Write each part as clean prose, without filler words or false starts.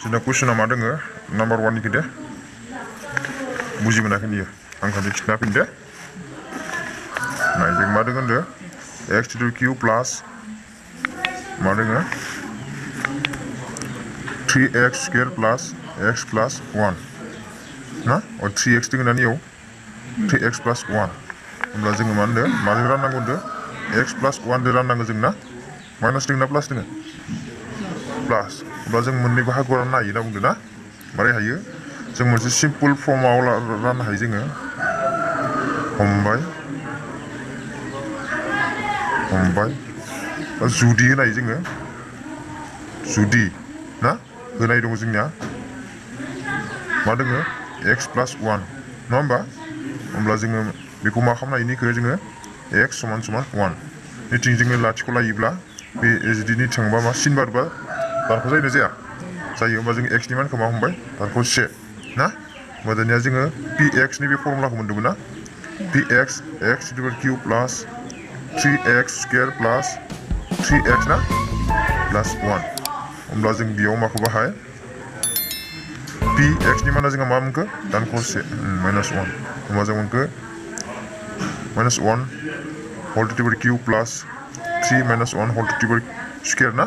जोंना कुइसना मा दोङो नाम्बार 1 निखौ दे बुजि मोनाखै नियो आं खनसे खिन्थाना होफिन दे नाय जों मा दोङो होनदो x to the cube plus मा दोङो 3x square plus x plus 1 ना 3x दोङो ना नियाव 3x plus 1 होमब्ला जोङो मा होनदो माजों राननांगौ होनदो x plus 1 जों राननांगौ जोंना माइनास दोङो ना प्लास दोङो प्लास होमब्ला जों मोननै बाहागोआव राननो हायो ना बुंदो ना मारै हायो जों मोनसे सिम्पल फर्माव राननो हायो जोङो हमबाय जुदि होनाय जोङो जुदि ना होनाय दङ जोंनिया मा दोङो x plus 1 नङा होमबा होमब्ला जोङो बेखौ मा खालामनो हायो निखौ जोङो x समान 1 निथिं जोङो लाथिख' लायोब्ला बे जुदि निथिंबा मा सिन बारबा दानख' जायो ना जाया जायो होमबा जों x नि मानखौ मा हमबाय दानख' 1 ना होमबा दानिया जोङो px नि बे फर्मुलाखौ मोन्दोंमोन ना px x to the cube plus 3x square plus 3x ना plus 1 होमब्ला जों बेयाव माखौ बाहाय px नि माना जोंहा मा मोनखो दानख' 1 माइनास 1 होमबा जों मोनखो minus 1 whole to the cube plus 3 minus 1 whole to the square ना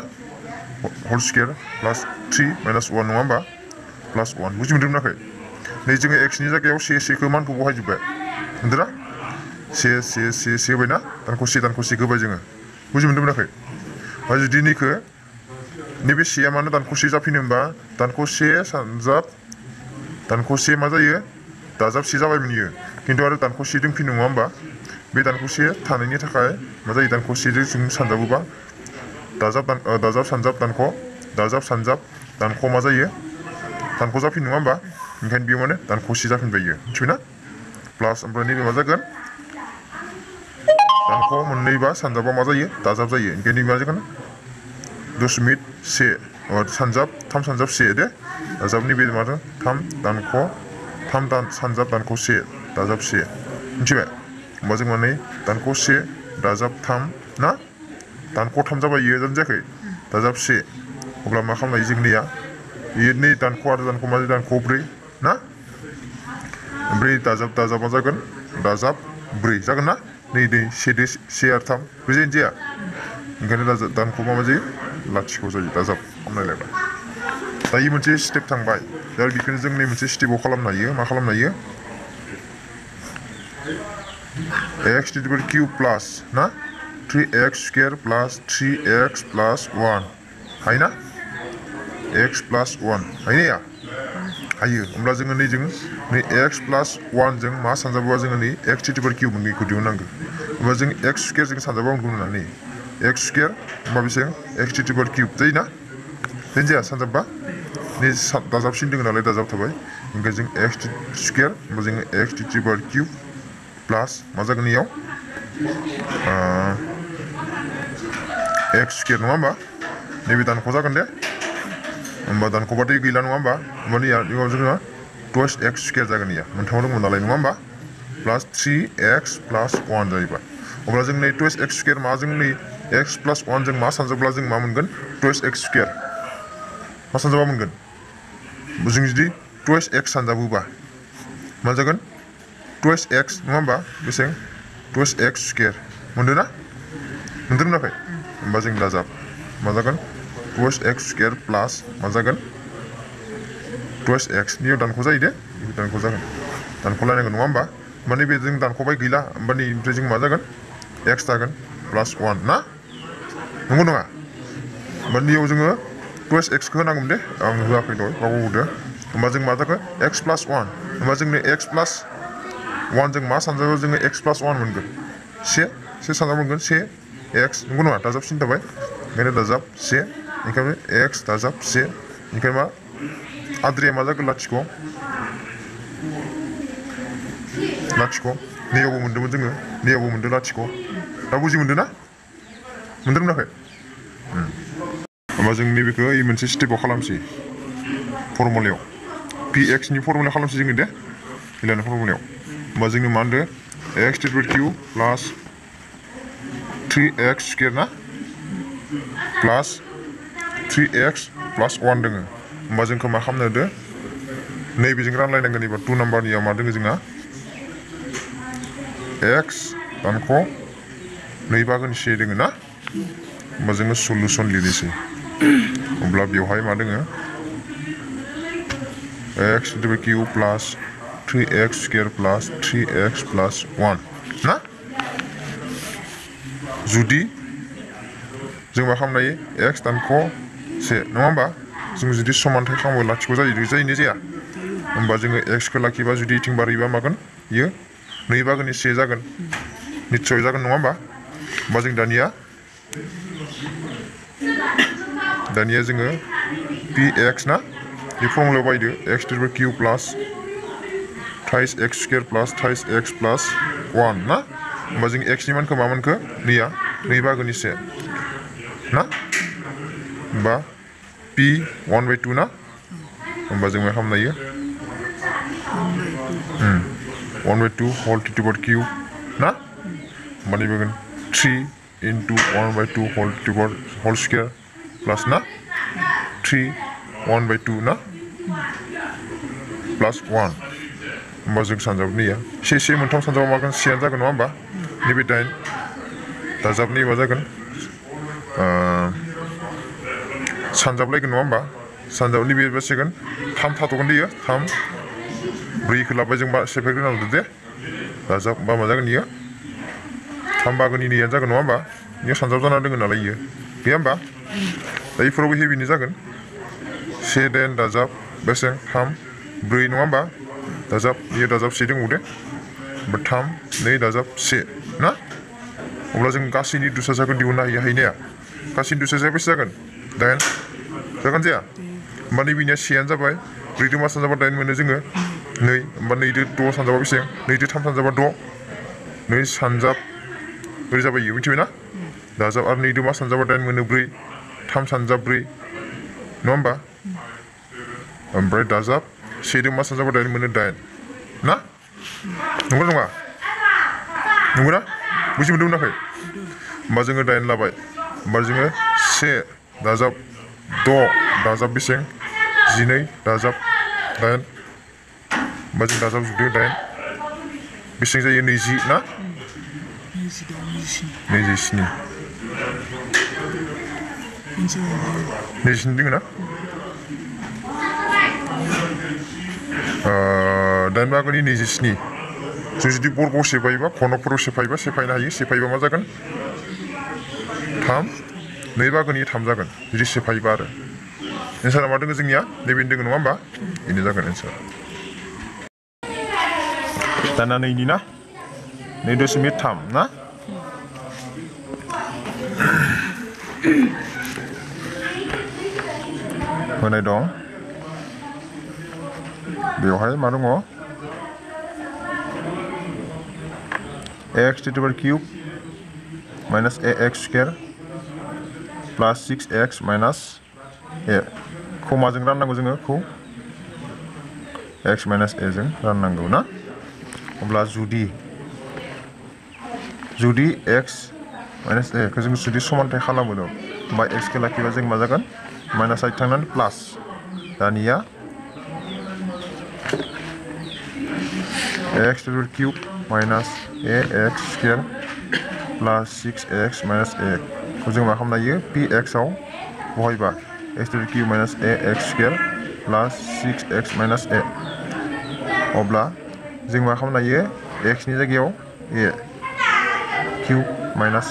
whole square plus 3 minus 1 नङा होमबा plus 1 बुजि मोनदों मोनाखै नै जोङो x नि जायगायाव से मानखौ बहायजोब्बाय मोनदोंना से होबाय ना दानख' 1 होबाय जोङो बुजि मोनदों मोनाखै ओमफ्राय जुदि निखौ नैबे सेया मानो दानख' 1 जाफिनो होमबा दानख' 1 सानजाब दानख' 1 मा जायो दाजाब 1 जाबायमोन इयो खिन्थु आरो दानख' 1 दंफिनो नङा होमबा बे दानख' 1 थानायनि थाखाय मा जायो दानख' 1 जों सानजाबोबा दाजाब सानजाब दानख' मा जायो दानख' जाफिनो नङा होमबा ओंखायनो बेयाव माने दानख' 1 जाफिनबाय इयो मिथिबायना प्लास ओमफ्राय नैबे मा जागोन दानख' मोननैबा सानजाबा मा जायो दाजाब जायो ओंखायनो मा जागोन दशमिक 1 सानजाब 3 सानजाब 1 दे दाजाबनि बे माजों 3 सानजाब दानख' 1 दाजाब 1 मिथिबाय होमबा जों माने दानख' 1 दाजाब 3 ना दानख' 3 जाबाय इयो जादों जायाखै दाजाब 1 अब्ला मा खालामनो हायो जोंनिया इयो नै दानख' आरो दानख' मा दानख' 4 ना ओमफ्राय दाजाब मा जागोन दाजाब 4 जागोन ना नै 1 आरो 3 बुजिनो जाया ओंखायनो दानख' मा जायो लाथिख' जायो दाजाब खालामनायलायबाय दायो मोनसे स्टेप थांबाय दा बेखौनो जों नै मोनसे स्टेपाव खालामनो हायो मा खालामनो हायो x to the cube plus ना 3x square plus 3x plus 1 हायो ना x plus 1 हायो होमब्ला जोङो नै x plus 1 जों मा सानजाबोबा जोङो नै x to the cube मोननैखौ दिहुननांगौ होमबा जों x square जों सानजाबा मोनगोन ना नै x square होमबा बेसेबां x to the cube जायोना बेनो जाया सानजाबबा नै दाजाबसिन दङ नालाय दाजाब थाबाय ओंखायनो जों x square होमबा जोङो x to the cube प्लास मा जागोन इयाव x स्क्वायर नङा होमबा नैबे दानख' जागोन दे होमबा दानख'बाथाय गैला नङा होमबा होमबा इयाव जोङो 2x स्क्वायर जागोन इया मोनथामाव दंमोन नालाय नङा होमबा प्लास 3x प्लास 1 जाहैबाय अब्ला जों नै 2x स्क्वायर माजों नै x प्लास 1 जों मा सानजाब्ला जों मा मोनगोन 2x स्क्वायर मा सानजाबा मोनगोन जों जुदि 2x सानजाबोबा मा जागोन 2x नङा होमबा बेसेबां 2x स्क्वायर मोनदों ना मोनदों मोनाखै होमबा जों दाजाब मा जागोन 2x स्क्वायर प्लास मा जागोन 2x नियाव दानख' जायो दे दानख' जागोन दानख'लायनांगोन नङा होमबा माने बे जों दानख'बाय गैला होमबा नैनिफ्राय जों मा जागोन x जागोन प्लास 1 ना नंगौ नङा होमबा नैयाव जोङो 2xखौ होनांगौमोन दे आं होआखै दहाय बावबोदो होमबा जों मा जागोन x प्लास 1 होमबा जोंनो x प्लास 1 जों मा सानजाबाव जोङो x प्लास 1 मोनगोन से सानजाब मोनगोन 1x नंगौ नङा दाजाबसिन थाबाय ओंखायनो दाजाब 1 ओंखायनो x दाजाब 1 ओंखायनो मा आद्रिया मा जागोन लाथिख' नैयावबो मोन्दोंमोन जोङो नैयावबो मोन्दों लाथिख' दा बुजि मोन्दों ना मोन्दों मोनाखै होमबा जों नैबेखौ मोनसे स्टेपाव खालामसै फर्मुलायाव px नि फर्मुला खालामसै जोङो दे मिलायनाय फर्मुलायाव होमबा जोंनो मा होनदों x to the cube plus 3x square ना प्लास 3x प्लास 1 दोङो होमबा जोंखौ मा खालामनो होदो नैबेजों रानलायनांगोन एबार 2 नाम्बारनियाव मा दङ जोंहा x दानख' 2 बाहागोनि से दङ ना होमबा जोङो सल्युसन लिरनोसै अब्ला बेवहाय मा दङ x to the cube plus 3x square plus 3x plus 1 ना जुदि जों मा खालामनो हायो x दानख' से नङा होमबा जों जुदि समानथाय खालामो लाथिख' जायोना जाया होमबा जोङो x खौ लाखिबा जुदि इथिं बारहैबा मागोन इयो 2 बाहागोनि से जागोन निस्सय जागोन नङा होमबा जों दानिया जोङो px ना बे फर्मुलायाव बायदो x to the cube plus thrice x square plus thrice x plus 1 ना होमबा जों x नि मानखौ मा मोनखो 2 बाहागोनि से ना होमबा p 1/2 ना होमबा जों मा खालामनो हायो 1/2 whole to the power cube ना होमबा नैबे 3 into 1/2 whole to the power whole square plus ना 3 1/2 ना plus 1 होमबा जों सानजाबनिया से मोनथाम सानजाबा मागोन सेयानो जागोन नङा होमबा नैबे 8 दाजाबनि मा जागोन सानजाबलायगोन नङा होमबा सानजाबनि बे बेसेगोन 3 थाथ'गोन बेयो 3 4 खौ लाबाय जों सेफायग्रोनांगौ दे दाजाब बा मा जागोन इयो 3 बाहागोनि 2 जागोन नङा होमबा इयो सानजाब जाना दङ नालाय इयो गैया होमबा दा इफोरावबो हेबिनो जागोन 1 दाइन दाजाब बेसें 3 4 नङा होमबा दाजाब इयो दाजाब 1 दङ दे 3 2 दाजाब 1 ना अब्ला जों गासैनि दुसाजाखौ दिहुननो हायो हायनाया गासैनि दुसाजाया बेसे जागोन 8 जागोन जाया होमबा नैबेनिया 1 जाबाय 4 जों मा सानजाबा 8 मोनो जोङो 2 होमबा 2 जों 6 सानजाबा बेसें 2 जों 3 सानजाबा 6 2 सानजाब बोरै जाबाय इयो मिथिबायना दाजाब आरो 2 जों मा सानजाबा 8 मोनो 4 3 सानजाब 4 नङा होमबा ओमफ्राय दाजाब 1 जों मा सानजाबा 8 मोनो 8 ना नंगौ नङा नंगौना बुजि मोनदों मोनाखै होमबा जोङो 8 लाबाय होमबा जोङो 1 दाजाब 6 दाजाब बेसें 12 दाजाब 8 होमबा जों दाजाब जुदो 8 बेसें जायो 20 ना 27 दङ ना 8 बाहागोनि 27 जों जुदि बर्गआव सेफायोबा घनकफोराव सेफायनो हायो सेफायोबा मा जागोन 3 2 बाहागोनि 3 जागोन जुदि सेफायोबा आरो एन्सारा मा दङ जोंनिया नैबेनो दङ नङा होमबा बेनो जागोन एन्सार दाना 2 ना 2.3 ना होनाय दं बेवहाय मा दङ x to the power cube minus ax square plus 6x minus a खौ माजों राननांगौ जोङो खौ x minus a जों राननांगौ ना अब्ला जुदि x minus a खौ जों जुदि समानथाय खालामो होमबा x खौ लाखिबा जों मा जागोन माइनास साइड थांनानै प्लास दानिया x to the power cube minus ax square plus 6x minus a खौ जों मा खालामनो हायो px आव बहायबा x to the cube minus ax square plus 6x minus a अब्ला जों मा खालामनो हायो x नि जायगायाव a cube minus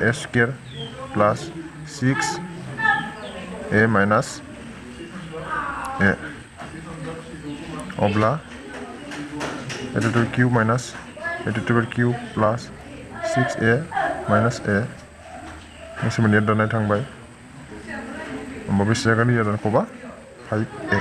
as square plus 6a minus a अब्ला a to the cube minus a to the power cube plus 6a minus a मोनसे मोननैया दाननाय थांबाय होमबा बेसे जागोन इयो दानख'बा 5a